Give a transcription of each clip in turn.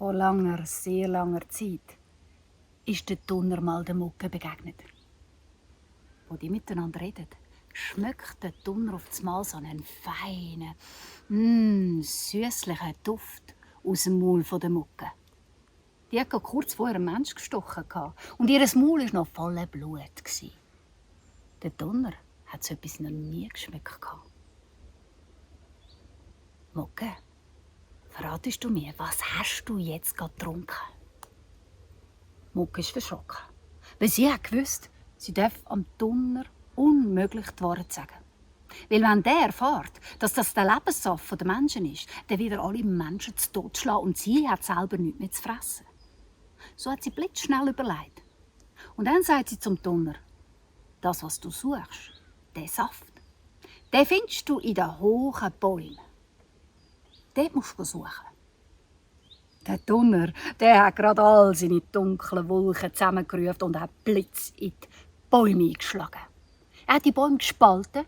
Vor langer, sehr langer Zeit ist der Donner mal der Mucke begegnet. Wo die miteinander reden, schmeckt der Donner auf einmal so einen feinen, süßlichen Duft aus dem Maul der Mucke. Die hat kurz vorher einen Mensch gestochen und ihr Maul war noch voller Blut. Der Donner hat so etwas noch nie geschmeckt. Mucke, verratest du mir, was hast du jetzt gerade getrunken? Mucke ist verschrocken, weil sie hat gewusst, sie darf am Donner unmöglich die Wahrheit sagen. Weil wenn der erfährt, dass das der Lebenssaft der Menschen ist, dann wird er alle Menschen zu Tod schlagen und sie hat selber nichts mehr zu fressen. So hat sie blitzschnell überlegt. Und dann sagt sie zum Donner: Das, was du suchst, der Saft, den findest du in den hohen Bäumen. Dort musst du suchen. Der Donner, der hat gerade all seine dunklen Wolken zusammengerufen und hat Blitz in die Bäume eingeschlagen. Er hat die Bäume gespalten,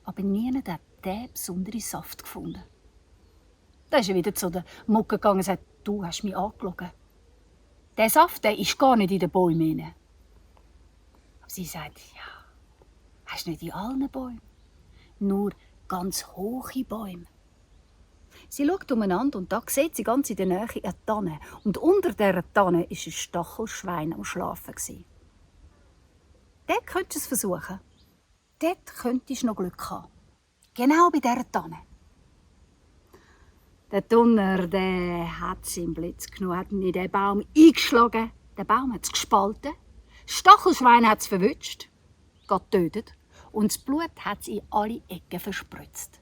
aber niemand hat diesen besonderen Saft gefunden. Dann ist er wieder zu der Mucke gegangen und sagt: Du hast mich angelogen. Der Saft, der ist gar nicht in den Bäumen. Aber sie sagt: Ja, hast du nicht in allen Bäumen? Nur ganz hohe Bäume. Sie schaut umeinander und da sieht sie ganz in der Nähe eine Tanne. Und unter dieser Tanne war ein Stachelschwein am Schlafen. Dort könntest du es versuchen. Dort könntest du noch Glück haben. Genau bei dieser Tanne. Der Donner, der hat seinen Blitz genommen, hat ihn in den Baum eingeschlagen. Der Baum hat es gespalten. Das Stachelschwein hat es verwünscht, getötet. Und das Blut hat es in alle Ecken verspritzt.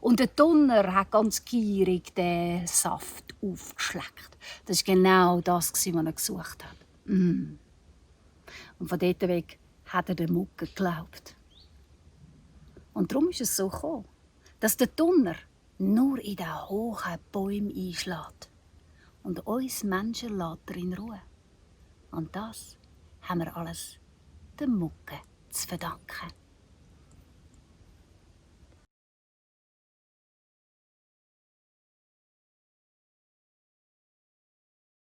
Und der Donner hat ganz gierig den Saft aufgeschleckt. Das war genau das, was er gesucht hat. Und von dort weg hat er der Mucke geglaubt. Und darum ist es so gekommen, dass der Donner nur in den hohen Bäumen einschlägt. Und uns Menschen lässt er in Ruhe. Und das haben wir alles der Mucke zu verdanken.